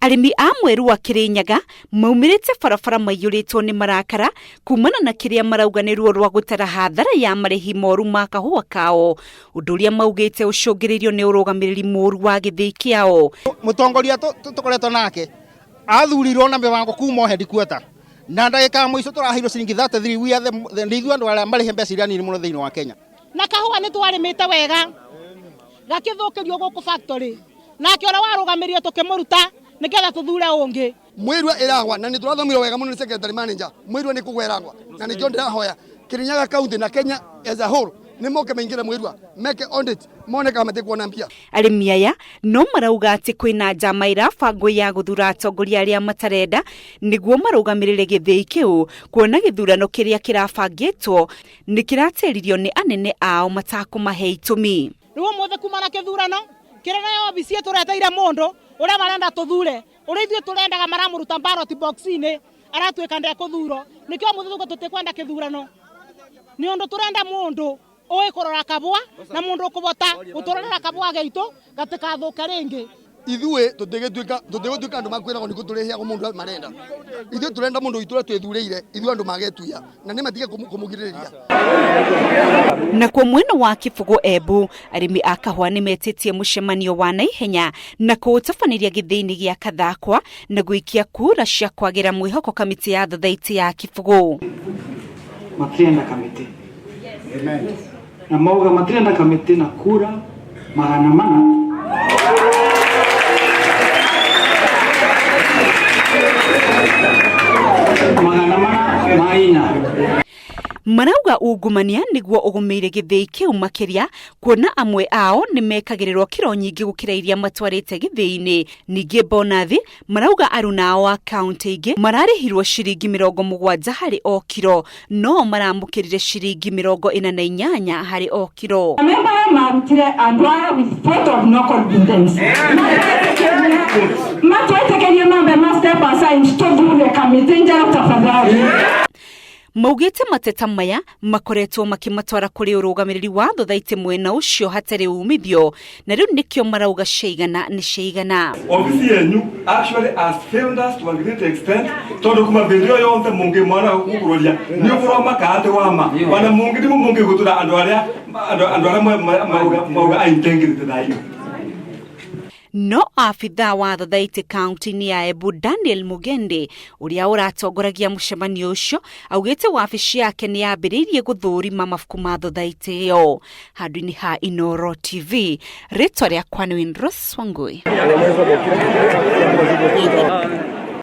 Arĩmi a Mwerua Kĩrĩnyaga maumĩrĩte barabara maiyũrĩtwo nĩ marakara kumana na kĩrĩa marauga nĩ ruo rwa gũtara hathara ya marĩhi moru ma kahũa kao, ũndũ ũrĩa maugĩte ũcũngĩrĩirio nĩ ũrũgamĩrĩri mũru wa gĩthĩi kĩao. Mũtongoria tũkoretwo nake athurirwo na mĩbango kuma o headquarter na ndagĩka ya mũico tũraheirwo ciringi 33. We are the nĩ ithuĩ andũ arĩa marĩhe mbeca iria nini mũno thĩinĩ wa Kenya. Na kahũa nĩ twarĩmĩte wega gakĩthũkĩrio gũkũ factory, nake ũrĩa warũgamĩrire tũkĩmũruta nĩgetha tũthure ũngĩ. Mwirua ĩragwa na nĩ tũrathomirwo wega mũno nĩ secretary manager. Mwirua nĩ kũgwa ĩragwa na nĩkĩo ndĩrahoya Kirinyaga County na Kenya as a whole nĩ moke maingĩre Mwirua meke audit mone kana matikuona mbia. Arĩmi aya no marauga atĩ kwĩna njama ĩrabangwo ya gũthura atongoria arĩa matarenda nĩguo marũgamĩrĩre gĩthĩi kĩu, kuona gĩthurano kĩrĩa kĩrabangĩtwo nĩ kĩratĩririo nĩ anene ao matakũmahe itũmi. Rĩu ũmũthĩ kuma na kĩthurano kĩrĩa nayo obici ĩtũreteire mũndũ ũrĩa marenda tũthure, ũrĩa ithuĩ tũrendaga maramũruta ballot box-inĩ, aratuĩka ndekũthurwo. Nĩkĩo ũmũthĩ tũguo tũtikwenda kĩthurano, nĩ ũndũ tũrenda mũndũ ũĩ kũrora kabũa na mũndũ ũkũbota gũtũrorera kabũa gaitũ gatikathũke rĩngĩ. Ithuĩ tũtigũtuĩka andũ makwĩragwo nĩkũ tũrĩheagwo mũndũ marenda. Ithuĩ tũrenda mũndũ witũ ũrĩa twĩthurĩire, ithuĩ andũ magetuia na nĩ matige kũmũgirĩrĩria. Nakuo mwena wa Kĩbũgũ Embu, arĩmi a kahũa nĩ metĩtie mũcemanio wa naihenya na kũũtabanĩria gĩthĩi-inĩ gĩa Kathakwa na gũikia kura cia kwagĩra mwĩhoko kamĩtĩ ya thothaitĩ ya Kĩbũgũ. Matirenda kamĩtĩ na mauga matirenda kamĩtĩ na kura 400. 404. Marauga ungumania nĩguo ũgũmĩire gĩthĩi kĩu makĩria, kuona amwe ao nĩ mekagĩrĩrwo kiro nyingĩ gũkĩra iria matwarĩte gĩthĩi-inĩ. Ningĩ bonathi marauga aruna ao a kaunti ingĩ mararĩhirwo ciringi 70 harĩ o kiro, no maramũkĩrire ciringi 48 harĩ o kiro. Amemba aya marutire andũ aya with vote of no confidence. Matwĩtĩkĩrie mambe ma step aside tũthure kamĩtĩ njerũ tafadhali. Maugĩte mateta maya makoretwo makĩmatwara kũrĩ ũrũgamĩrĩri wa thothaitĩ mwena ũcio hatarĩ umithio, na rĩu nĩkĩo marauga ciaigana nĩ ciaigana. Ofisi yenyu actually has failed us to a great extent, tondu kuma bindi yo yonthe mungi mwana gukuroria ni uburwa makate wa ma wana mungi ndimu mungi gutura andu aria andu aria mauga a integrity thayo. No abithaa wa thothaitĩ kaunti-inĩ ya Embu Daniel Mugende ũrĩa ũratongoragia mũcemanio ũcio augĩte wabici yake nĩ yambĩrĩirie gũthũrima mabuku ma thothaitĩ ĩyo. Handũ-inĩ ha Inooro TV, rĩtwa rĩakwa nĩ Winrose Wangui.